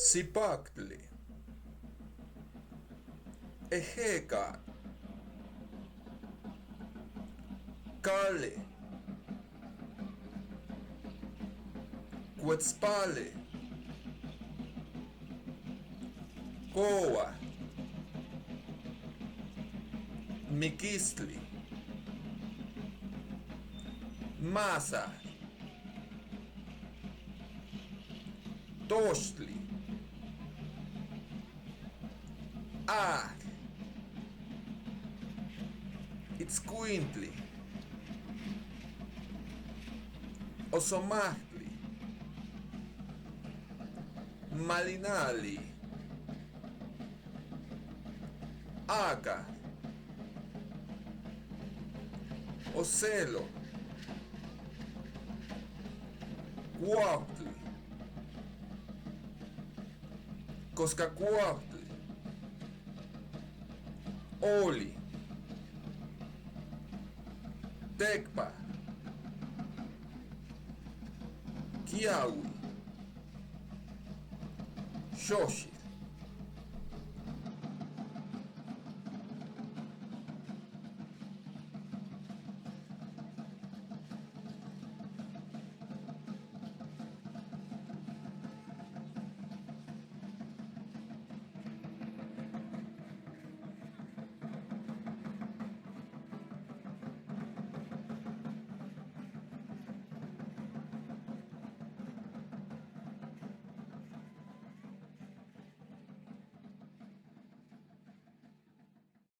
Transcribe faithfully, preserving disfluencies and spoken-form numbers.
Sipaktli. Ejeka. Kale. Kuetspale. Kowa. Mikistli. Masa. Tochtli. Atl. Itzkuintli. Osomaktli. Malinali. Aka. Oselo. Kuautli. Koskakuautli. Oli. Tekpa. Kiaui. Sosi.